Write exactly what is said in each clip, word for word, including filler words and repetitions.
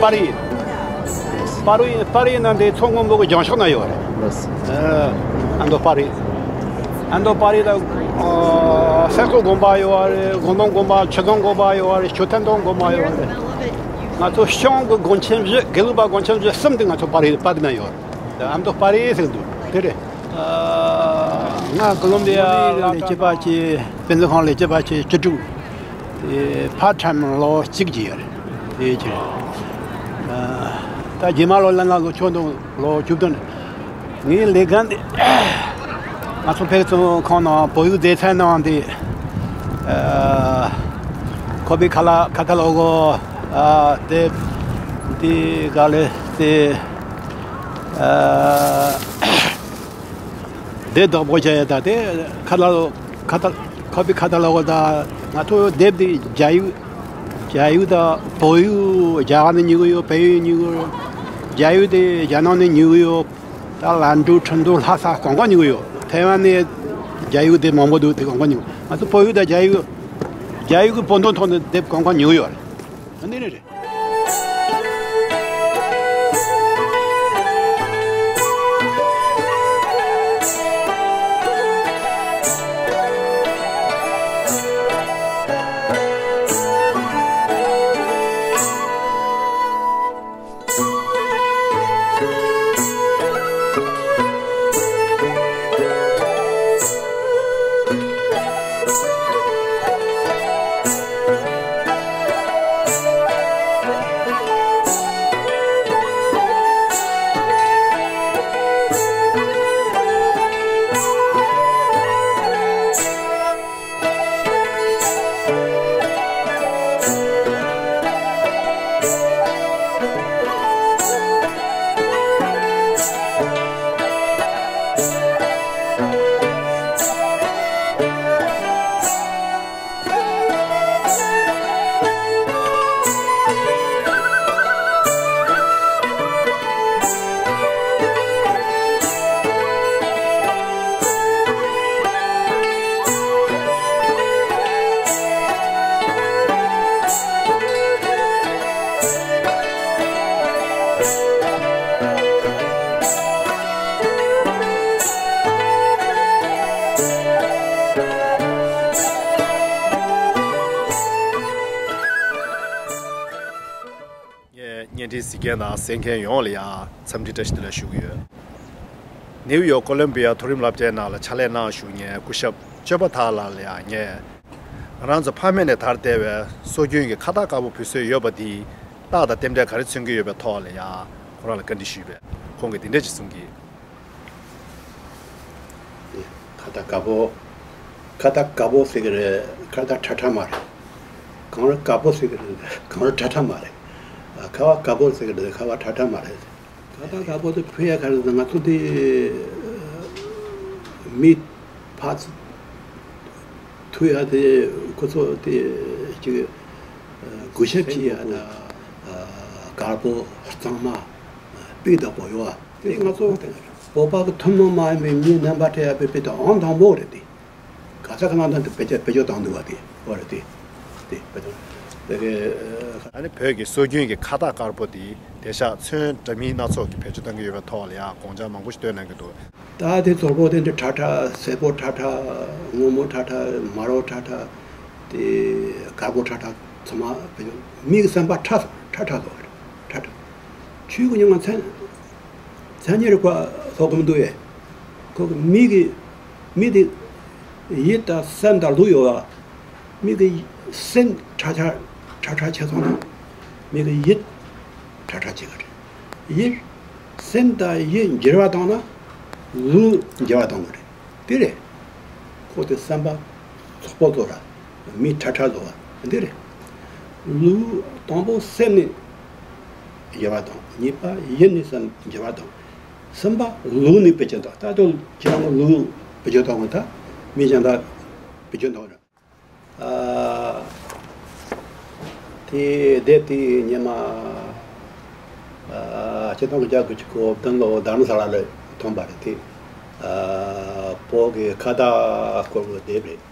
པར་རིས། པར་རིས། པར་རིས་ནང་དེ་མཚོ་སྔོན་པོ་གི་བྱང་ཕྱོགས་ན་ཡོད་རེད། ལགས་སོ། ཨ་མདོ་པར་རིས། ཨ་མདོ་པར་རིས་ལ་ཨ་སེར་ཁོག་དགོན་པ་ཡོད་རེད། དགོན་སྟོང་དགོན་པ། ཆོས་སྡོང་དགོན་པ་ཡོད་རེད། ཆོས་ཐད་སྟོང་དགོན་པ་ཡོད་རེད། ང་ཚོ་ཤང་གི་དགོན་ཆེན་བཞི། དགེ་ལུགས་པ་དགོན་ཆེན་བཞི་གསུམ་དེ་ང་ཚོ་པར་རིས། པར་རིས་ན་ཡོད་རེད། ཨ་མདོ་པར་རིས་ཟེར་འདུག་དེ་རེད། ཨ་ང་ཀོ་ལོམ་བི་ཡ་ལ་ལས་བྱེད་པ་བྱས། དཔེ་མཛོད་ཁང་ལས་བྱེད་པ་བྱས། བཅུ་དྲུག་དེ་part time ལོ་གཅིག་བྱས་ཡོད་རེད། དེ་བྱས། ཨ་ད་རྗེས་མ་ལོ་ལ་ང་ལོ་ཆུང་དུ་ལོ་བཅུ་བདུན། ངའི་ལས་འགན་དེ་ང་ཚོ་ཕེབས་བཙོན་ཁང་ནང་བོད་ཡིག་སྡེ་ཚན་ནང་དེ་ཨ་ཁོ་པའི་ཁ་ལ་ཁ་ཐ་ལོ་གོ་ཨ་དེབ་དེ་ག་ལེ་དེ་ཨ་དེབ་བདག་པོ་བྱས་ཡ། ད་དེ་ཁ་ལ་ཁ་ཐ་ཁོ་པའི་ཁ་ཐ་ལོ་གོ། ད་ང་ཚོ་དེབ་དེ་རྒྱ་ཡིག་རྒྱ་ཡིག་དང་བོད་ཡིག་རྒྱ་གར་ནས་ཉོ་གི་ཡོད། བལ་ཡུལ་ཉོ་གི་ཡོད། རྒྱ་ཡིག་དེ་རྒྱ་ནག་ནས་ཉོ་གི་ཡོད། ད་ལན་ཀྲུའུ། ཁྲིན་ཏུའུ། ལྷ་ས། གང་ག་ཉོ་གི་ཡོད། ཐའེ་ཝན་ནས་རྒྱ་ཡིག་དེ་མང་པོ་འདུག་དེ་གང་ག་ཉོ། ང་ཚོ་བོད་ཡིག་དང་རྒྱ་ཡིག་རྒྱ་ཡིག་གི་བོད་དོན་ཐོག་ནས་དེབ་གང་ག་ཉོ་གི་ཡོད་རེད། འདི་ནས་རེད། ངས་བརྙན་འཕྲིན་གཟིགས་མཁན་དང་གསན་མཁན་ཡོངས་ལ་ཡང་འཚམས་འདྲི་བཀྲ་ཤིས་བདེ་ལེགས་ཞུ་གི་ཡོད། ནེའུ་ཡོག་ཀོ་ལོམ་བི་ཡ་མཐོ་རིམ་སློབ་གྲྭའི་ནང་ལ་ཕྱག་ལས་གནང་བཞུགས་མཁན་སྐུ་ཞབས་གཅོད་པ་ཐར་ལགས་ལ་ཡང་ངས། ང་རང་ཚོ་ཕ་མེས་ནས་དར་བསྡད་པའི་སྲོལ་རྒྱུན་གྱི་ཁ་བཏགས་དཀར་པོ་འབུལ་སྲོལ་ཡོད་པ་འདིས་རྟགས་དང་རྟེན་འབྲེལ་ག་རེ་མཚོན་གྱི་ཡོད་པའི་ཐོག་ལ་ཡང་ཁོ་རང་ལ་བཀའ་འདྲི་ཞུས་པས། ཁོང་གིས་འདི་འདྲ་ཞིག་གསུང་གི། ཁ་བཏགས་དཀར་པོ། ཁ་བཏགས་དཀར་པོ་ཟེར་གི་རེད། ཁ་བཏགས་ཁྲ་ཁྲ་མ་རེད། གངས་རི་དཀར་པོ་ཟེར་གི་རེད། གངས་རི་ཁྲ་ཁྲ་མ་རེད། ཁ་བ་དཀར་པོ་ཟེར་གི་རེད། ཁ་བ་ཁྲ་ཁྲ་མ་རེད། ཁ་བཏགས་དཀར་པོ་དེ་ཕུལ་ཡ་ག་རེ་ཟེར་ན། ང་ཚོ་དེ་མི་ཕར་ཚུར་ཐུག་ཡ་དེ་ཁོ་ཚོ་དེ་ཅིག་གུས་ཞབས་བྱེད་ཡ་ད་དཀར་པོ་གཙང་མ་སྤུས་དག་པོ་ཡོད་པ་དེ། ང་ཚོ་བོད་པ་གི་ཐུན་མོང་མ་ཡིན་པའི་མིའི་རྣམ་པར་འཕྲུལ་ཡ་དཔེ་དཔེ་དེ་ཨང་དང་པོ་རེད་དེ། ག་ས་ག་ན་ད་དེ་བེད་སྤྱོད་བེད་སྤྱོད་བཏང་འདུག་བ་དེ། ཨོ་རེད་དེ། དེ་བེད་སྤྱོད་དེ་གི། ཨ་ནི་བོད་ཀྱི་སྲོལ་རྒྱུན་གྱི་ཁ་བཏགས་དཀར་པོ་དེ་དེང་སང་ཚོན་འདྲ་མིན་སྣ་ཚོགས་ཀྱི་བེད་སྤྱོད་གཏང་གི་ཡོད་པའི་ཐོག་ལ་ཡང་དགོངས་འཆར་མང་པོ་ཞིག་བཏོན་གནང་གི་འདུག་ད་དེ་གཙོ་བོ་དེ་འདྲ་ཁྲ་ཁྲ། སེར་པོ་ཁྲ་ཁྲ། སྔོན་མོ་ཁྲ་ཁྲ། དམར་པོ་ཁྲ་ཁྲ། དེ་དཀར་པོ་ཁྲ་ཁྲ། ཚང་མ་བེད་སྤྱོད། མི་གི་བསམ་པ་ཁྲ་ཁྲ་ཁྲ་ཁྲ་འདུག་ཁྲ་ཁྲ། ཆོས་ཀྱི་མྱོང་བ་མཚན་མཚན་ཉིད་རིག་པ་ལྷོ་ཀུན་འདུག་ཡེ། ཁོ་གི་མི་གི་མི་དེ་ཡིད་དང་སེམས་དང་ལུས་ཡོད་པ། མི་གི་སེམས་ཁྲ་ཁྲ་ཁྲ་ཁྲ་བྱས་སོང་ན་མི་གི་ཡིད་ཁྲ་ཁྲ་བྱེད་གི་རེད། ཡིད་སེམས་དང་ཡིད་འགྱུར་བ་བཏང་ན་ལུས་འགྱུར་བ་བཏང་གི་རེད། དེ་རེད། ཁོ་དེ་བསམ་པ་ཚོགས་པ་བཟོ་ར་མི་ཁྲ་ཁྲ་བཟོ་བ་འདི་རེད། ལུས་དང་པོ་སེམས་ནི་འགྱུར་བ་དང་། གཉིས་པ་ཡིད་ནི་སེམས་འགྱུར་བ་དང་། གསུམ་པ་ལུས་ནི་བེད་སྤྱོད་དང་། ད་དུང་ཁྱེད་རང་ལུས་བེད་སྤྱོད་དང་། ད་མི་གཞན་དག་བེད་སྤྱོད་དང་། ཨ་དེ་དེབ་དེ་ཉི་མ་ཨ་ཆིག་སྟོང་དགུ་བརྒྱ་དགུ་བཅུ་གོ་བདུན་ལོ་རྡ་རམ་ས་ལ་ལ་ཐོན་པ་རེད་དེ། ཨ་བོད་ཀྱི་ཁ་བཏགས་སྐོར་གྱི་དེབ་རེད།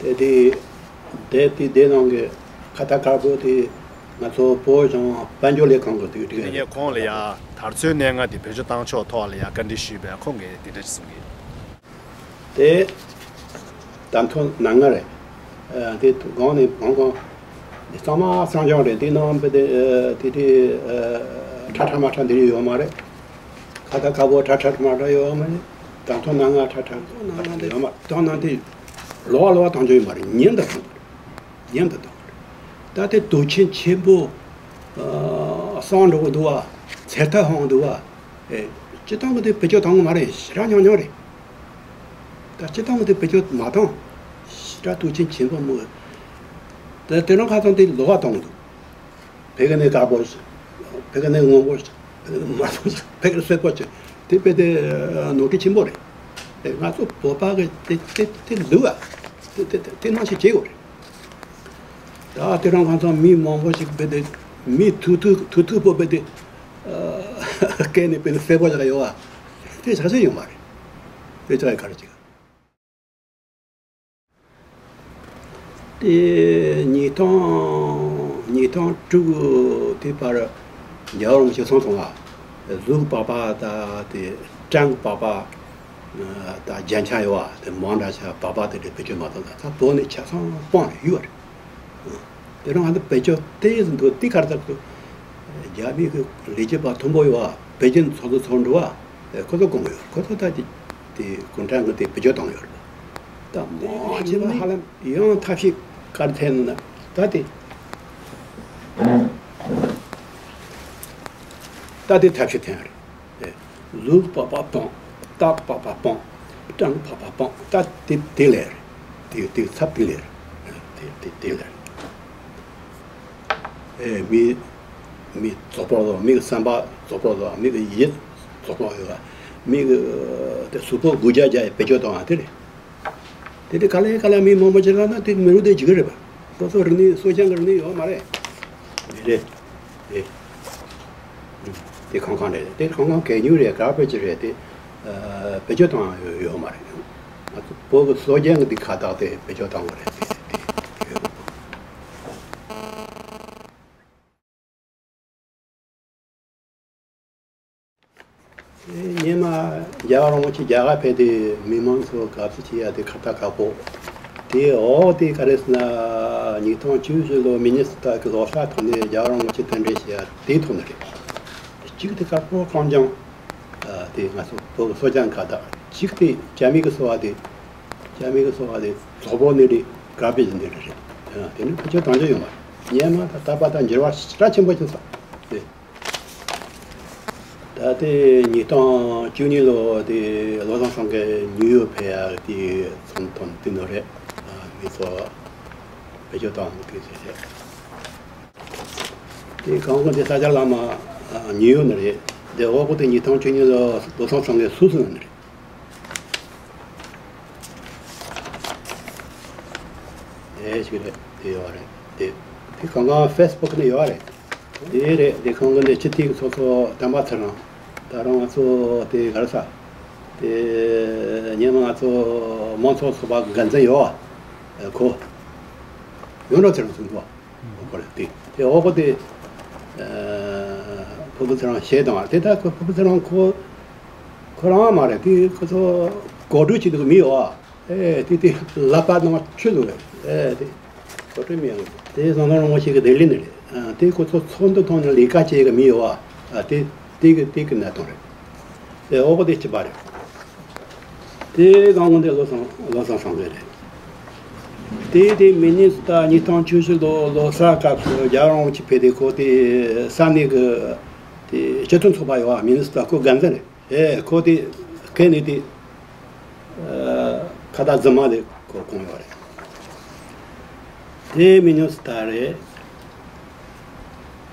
དེ་དེ་དེབ་དེ་དེ་ནང་གི་ཁ་བཏགས་དཀར་པོ་དེ་ ང་ཚོ་བོད་གཞུང་དཔལ་འབྱོར་ལས་ཁང་གི་དུས་དེ་དེ་ངས་ཁོང་ལ་ཡ་དར་ཚོན་སྣེ་ལྔ་དེ་བེད་སྤྱོད་བཏང་ཕྱོགས་ཐོག་ལ་ཡ་བཀའ་འདྲི་ཞུས་པས་ཁོང་གིས་དེ་འདྲ་ཞིག་གསུངས་ཀྱི། དེ་དར་ཚོན་སྣེ་ལྔ་རེད། ཨ་དེ་གང་ནས་གང་གང་དེ་གཙང་མ་གཙང་རྐྱང་རེད། དེ་ནང་དཔེ་དེ་ཨ་དེ་དེ་ཨ་ཁྲ་ཁྲ་མ་ཁྲ་འདི་ཡོད་མ་རེད། ཁ་ཁ་ཁ་པོ་ཁྲ་ཁྲ་མ་ཁྲ་ཡོད་མ་རེད། དར་ཚོན་སྣེ་ལྔ་ཁྲ་ཁྲ་མ་ཁྲ་ཡོད་མ་རེད། དོན་ནང་དེ་ལོ་བ་ལོ་བ་བཏང་རྒྱུ་ཡོད་མ་རེད། ཉིན་དུ་བཏང་། ཉམས་དུ་བཏང་། ད་ལྟའི་དུས་ཆེན་ཆེན་པོ་ཨ་སང་འགྲོ་གི་འདུག་བ། ཚེ་ཐར་ཧང་འདུག་བ། ཨེ་སྤྱི་བཏང་གི་དེ་བེད་སྤྱོད་བཏང་གི་མ་རེད། ཞེ་དྲག་ཉུང་ཉུང་རེད། ད་སྤྱི་བཏང་གི་དེ་བེད་སྤྱོད་མ་བཏང་། ཞེ་དྲག་དུས་ཆེན་ཆེན་པོ་མོ། ད་དེ་རིང་ཁ་སང་དེ་ལོ་བ་བཏང་གི་འདུག་ཕ་གི་ནས་དཀར་པོ་ཞིག་ཕ་གི་ནས་སྔོན་པོ་ཞིག་ཕ་གི་ནས་དམར་པོ་ཞིག་ཕ་གི་ནས་སེར་པོ་ཞིག་དེ་དཔེ་དེ་ནོར་འཁྲུལ་ཆེན་པོ་རེད། ཨེ་ང་ཚོ་བོད་པ་གི་དེ་དེ་དེ་འདུག་བ། དེ་དེ་དེ་དེ་ནང་བཞིན་བྱེད་དགོས་རེད། ད་དེ་རིང་ཁ་སང་མི་མང་པོ་ཞིག་དཔེ་དེ་མི་ཐུག་ཐུག་ཐུག་ཐུག་པོ་དཔེ་དེ་ཨ་སྐད་ནས་དཔེ་དེ་སེར་པོ་ཞིག་ཡོད་བ། དེ་ཆགས་ཆགས་ཡོད་མ་རེད། དེ་ཆགས་ཡོད་ག་རེ་ཅིག་དེ་ཉིས་སྟོང་ཉིས་སྟོང་དྲུག་དེ་བར་རྒྱལ་བ་རིན་པོ་ཆེ་གསུངས་སོང་ང་། གཟུགས་པགས་པ་དང་དེ་སྐྲ་པགས་པ་དང་རྒྱན་ཆ་ཡོད་བ། དེ་མང་དྲགས་ཤག་པགས་པ་དེ་འདྲ་བེད་སྤྱོད་མ་བཏང་། ད་ད་བོད་ནས་ཆ་ཚང་སྤངས་རེད། ཡོད་རེད། དེ་རིང་ང་ཚོ་བེད་སྤྱོད་དེ་ཡིན་འདུག་དེ་ག་རེ་ལྟར་དུ་རྒྱ་མི་གི་ལས་བྱེད་པ་མཐོན་པོ་ཡོད་བ། བོད་བརྒྱུད་ཚོགས་གཙོ་ཚོགས་འདུ་བ། ཁོ་ཚོ་དགོངས་ཡོད། ཁོ་ཚོ་ད་དེ་དེ་གུང་ཁྲན་གི་དེ་བེད་སྤྱོད་བཏང་ཡོད་རེད། ད་མང་ཆེ་བ་ཧ་ལམ་ཡང་ཐབས་ཤེས་ག་རེ་འཐེན་ན་ད་དེ་ད་དེ་ཐབས་ཤེས་འཐེན་རེད། གཟུགས་པགས་པ་སྤངས། སྟག་པགས་པ་སྤངས། སྤྲང་པགས་པ་སྤངས། ད་དེ་དེ་ལས་རེད། དེ་དེ་ཚབ་དེ་ལས་རེད། དེ་དེ་དེ་ལས་རེད། ཨེ་མི་མི་རྫོགས་པོ་ལོ། མི་གི་བསམ་པ་རྫོགས་པོ་ལོ། མི་གི་ཡིད་རྫོགས་པོ་ཡོད་པ། མི་གི་དེ་གཟུགས་པོ་དགུ་བརྒྱ་བརྒྱ་ཡི་བེད་སྤྱོད་གཏོང་བ་དེ་རེད། དེ་དེ་ག་ལེ་ག་ལེ་མི་མང་པོ་ཅིག་ལ་ན་དེ་མི་རུ་དེ་འཇིག་གི་རེད་པ། སོ་སོ་རིག་གནས་སོ་སྐྱང་གི་རིག་གནས་ཡོད་མ་རེད། མི་རེད། དེ་དེ་ཁང་ཁང་རེད། དེ་ཁང་ཁང་གད་སྙིགས་རེད། གར་པེ་ཇི་རེད། དེ་ཨ་བེད་སྤྱོད་བཏང་ཡ་ཡོད་མ་རེད། ང་ཚོ་བོད་ཀྱི་སོ་སྐྱང་གི་དེ་ཁ་བཏགས་དེ་བེད་སྤྱོད་བཏང་དགོས་རེད། དེ་དེ་ཡོད། སྔོན་མ་རྒྱལ་བ་རིན་པོ་ཆེ་རྒྱ་གར་ཕེབས་དུས་མི་མང་ཚོ་དགའ་བསུ་བྱེད་ཡ་དེ་ཁ་བཏགས་དཀར་པོ། དེ་འོག་དེ་ག་རེ་ཟེར་ན་ཉིས་སྟོང་བཅུ་བཞི་ལོ་མི་ནི་སོ་ཊ་གི་ལོ་གསར་ཐོག་ནས་རྒྱལ་བ་རིན་པོ་ཆེ་གདན་འདྲེན་བྱེད་ཡ་དེ་ཐོག་ནས་རེད། གཅིག་དེ་དཀར་པོ་གང་ལྗང་། དེ་ང་ཚོ་བོད་ཀྱི་སོ་སྐྱང་ཁ་བཏགས། གཅིག་དེ་རྒྱ་མི་གི་སོ་པ་དེ། རྒྱ་མི་གི་སོ་པ་དེ་རྫོགས་པོ་ནི་རེད། གར་པེ་ཇི་ནི་རེད། དེ་ནི་ཕལ་ཆེར་དང་ཆ་ཡོད་མ་རེད། སྔོན་མ་དང་ད་བར་དང་འགྱུར་བ་ཞེ་དྲག་ཆེན་པོ་ཕྱིན་སོང་། དེ། ད་ལྟའི་ཉིས་སྟོང་བཅུ་གཉིས་ལོ་དེ་བློ་བཟང་སེང་གེ་ནིའུ་ཡོག་ཕེབས་ཡག་དེ་ཚོང་དོན་དེ་ནོ་རེད། མི་ཚོ་བེད་སྤྱོད་བཏང་དུས་ཟེར་བྱས། དེ་གང་གོ་དེ་ས་སྐྱ་བླ་མ་ནིའུ་ཡོག་ནས་རེད། དེ་འོག་གོ་དེ་ཉིས་སྟོང་བཅུ་གཉིས་ལོ་བློ་བཟང་སེང་གེ་སུད་སི་ནས་རེད། དེ་ཞིག་རེད། དེ་ཡོད་རེད། དེ་དེ་གང་གང་ཕེ་སི་བུག་ནས་ཡོད་རེད། དེ་རེད། དེ་གང་གི་ནས་སྤྱི་འཐུས་ཚོགས་གཙོ་དམ་པ་ཚེ་རིང་། ད་རུང་ང་ཚོ་དེ་ག་རེ་ཟ། དེ་སྔོན་མ་ང་ཚོ་མང་ཚོགས་ཚོགས་པ་འགན་འཛིན་ཡོད་བ། ཁོ་ཡོངས་གྲགས་ཚེ་རིང་ཟེར་གི་འདུག་བ། ཁོ་རེད། དེ་དེ་འོག་གི་དེ་ཕུར་བུ་ཚེ་རིང་ཞེས་དང་། དེ་ད་ཁོ་ཕུར་བུ་ཚེ་རིང་ཁོ་ཁོ་རང་མ་རེད། དེ་ཁོ་ཚོ་གོ་སྒྲིག་བྱེད་དུས་མི་ཡོད་བ། ཨེ་དེ་དེ་ལག་པ་ནང་ཆུ་བླུགས་རེད། ཨེ་དེ་གོ་ཁྲོད་མི་ཡང་དེ་ཟམ་གདོང་རིན་པོ་ཆེ་གི་ལྡི་ལི་ནས་རེད། དེ་ཁོ་ཚོ་ཚོགས་འདུ་ཐོག་ནས་ལས་ཀ་བྱེད་གི་མི་ཡོད་བ། དེ་དེ་གི་དེ་གི་གནད་དོན་རེད། དེ་འོག་དེ་གཅིག་པ་རེད། དེ་གང་གོ་དེ་བློ་བཟང་བློ་བཟང་སེང་གེ་རེད། དེ་དེ་མི་ནི་སོ་ཊ་ཉིས་སྟོང་བཅུ་བཞི་ལོ་ལོ་གསར་སྐབས་སུ་རྒྱལ་བ་རིན་པོ་ཆེ་ཕེབས་དུས་ཁོ་དེ་ས་གནས་གི་དེ་སྤྱི་མཐུན་ཚོགས་པ་ཡོད་བ། མི་ནི་སོ་ཊ་ཁོ་འགན་འཛིན་རེད། ཨེ་ཁོ་དེ་སྐད་ནི་དེ་ཨ་ཁ་བཏགས་རྫུན་མ་དེ་ཁོ་གོན་ཡོད་རེད། དེ་མི་ཉུང་སུ་ད་རེད།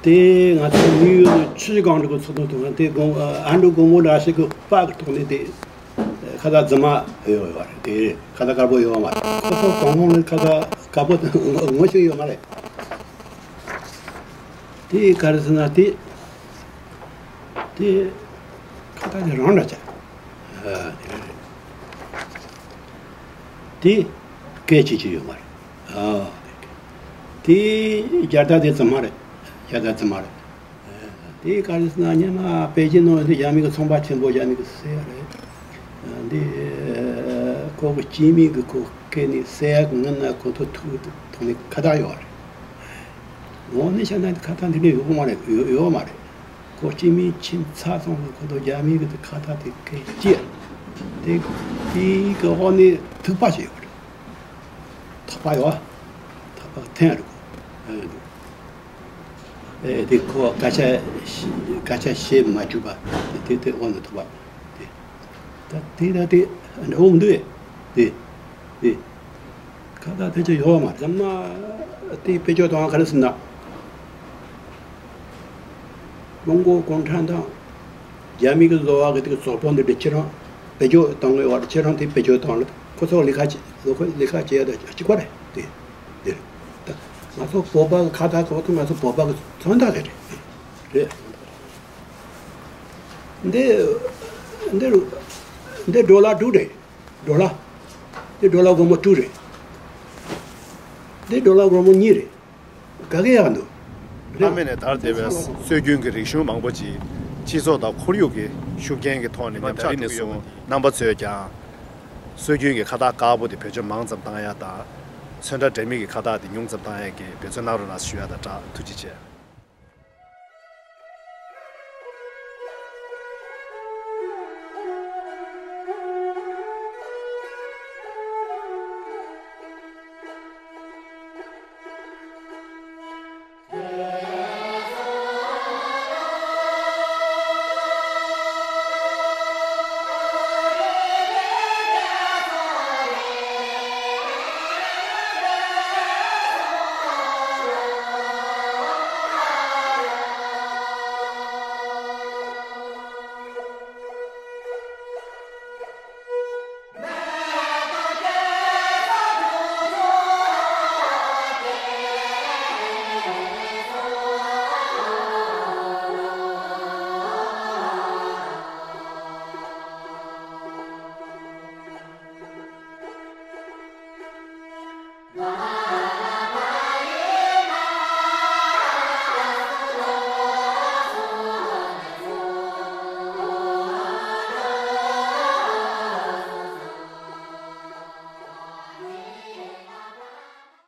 དེ་ང་ཚོ་ནིའུ་ཡོག་ནས་ཆུ་བཞི་སྒང་དྲུག་གི་ཚོགས་འདུ་ཐོག་དེ་དགོང་ཨ་འབྲུག་དགོང་མོ་འདྲ་ཞིག་གི་པགས་ཀྱི་ཐོག་ནས་དེ་ཁ་བཏགས་རྫུན་མ་ཡོད་ཡོད་རེད། དེ་ཁ་བཏགས་དཀར་པོ་ཡོད་མ་རེད། ཁོ་ཚོ་གང་གང་ནས་ཁ་བཏགས་དཀར་པོ་ངོ་ཤེས་ཡོད་མ་རེད། དེ་ག་རེ་ཟེར་ན་དེ། དེ་ཁ་བཏགས་དེ་རང་འདྲ་ཆགས། ཨ་དེ་རེད། དེ་སྐད་ཆེ་ཆེ་ཡོད་མ་རེད། ཨ་དེ་རྒྱལ་དར་དེ་རྫུན་མ་རེད། ཤ་ཚ་ཙི་མ་རེད། དེ་ག་རེ་ཟེར་ན་སྔོན་མ་པེ་ཅིན་ནང་དུ་རྒྱ་མི་གི་ཚོང་པ་ཆེན་པོ་རྒྱ་མི་གི་ཟེར་ཡ་རེད། འདི་ཁོ་གི་སྐྱེས་དམན་གི་ཁོ་སྐད་ནས་ཟེར་ཡ་གི་ངན་ན་ཁོ་ཐོག་ཐུག་ཐོག་ནས་ཁ་བཏགས་ཡོད་རེད། འོ་ནི་བྱས་ན་ཁ་བཏགས་འདི་འདྲ་ཡོད་མ་རེད། ཡོད་ཡོད་མ་རེད། ཁོ་སྐྱེས་དམན་ཁྱིམ་ཚང་སོང་ནས་ཁོ་ཚོ་རྒྱ་མི་གི་དེ་ཁ་བཏགས་དེ་སྐད་ཅིག་དེ་དེ་གི་འོག་ནས་ཐུག་པ་ཞིག་ཡོད་རེད། ཐག་པ་ཡོད། ཐག་པ་འཐེན་རེད་ཁོ། ཨེ་དེ་ཁོ་སྐད་ཆ་སྐད་ཆ་བཤད་མ་བཅུག་པ་དེ་དེ་འོག་ནས་ཐུག་པ་དེ། ད་དེ་ད་དེ་འདྲ་བོ་མི་འདུག་ཨེ། དེ་དེ། ཁ་བཏགས་དེ་ཚོ་ཡོད་མ་རེད། ཟམ་མ་དེ་བེད་སྤྱོད་གཏོང་བ་ག་རེ་ཟེར་ན། ཀྲུང་གོ་གུང་ཁྲན་ཏང་རྒྱ་མི་གི་བཟོ་བ་གི་དེ་གི་བཟོ་པོ་འདི་འདྲ་ཁྱེད་རང་བེད་སྤྱོད་གཏོང་གི་ཡོད་རེད། ཁྱེད་རང་དེ་བེད་སྤྱོད་གཏོང་ལ་ཁོ་ཚོ་ལས་ཀ་བྱེད་ལས་ཀ་བྱེད་ཡ་དང་གཅིག་པ་རེད་དེ། དེ་རེད། ད་ང་ཚོ་བོད་པ་གི་ཁ་བཏགས་གོ་ཐུབ། ང་ཚོ་བོད་པ་གི་མཚོན་རྟགས་རེད། རེད། འདི་འདི་འདི་ཌོ་ལར་དྲུག་རེད། ཌོ་ལར། འདི་ཌོ་ལར་སྒོར་མོ་དྲུག་རེད། འདི་ཌོ་ལར་སྒོར་མོ་གཉིས་རེད། དགའ་གི་ཡག་འདུག་ལྷ་མེད་ནས་དར་བསྡད་པའི་སྲོལ་རྒྱུན་གྱི་རིག་གཞུང་མང་པོ་ཅིག་སྤྱི་ཚོགས་དང་ཁོར་ཡུག་གི་ཤུགས་རྐྱེན་གྱི་ཐོག་ནས་ནས་ད་རིང་ནས་བཟུང་རྣམ་པ་ཚོས་ཀྱང་སྲོལ་རྒྱུན་གྱི་ཁ་བཏགས་དཀར་པོ་དེ་བེད་སྤྱོད་མང་ཙམ་བཏང་ཡ་དང་། ཚོན་ཁྲ་འདྲ་མིན་གྱི་ཁ་བཏགས་དེ་ཉུང་ཙམ་བཏང་ཡ་གི་འབད་བརྩོན་གནང་རོགས་གནང་ཞུ་ཡ་དང་སྦྲགས་ཐུགས་རྗེ་ཆེ།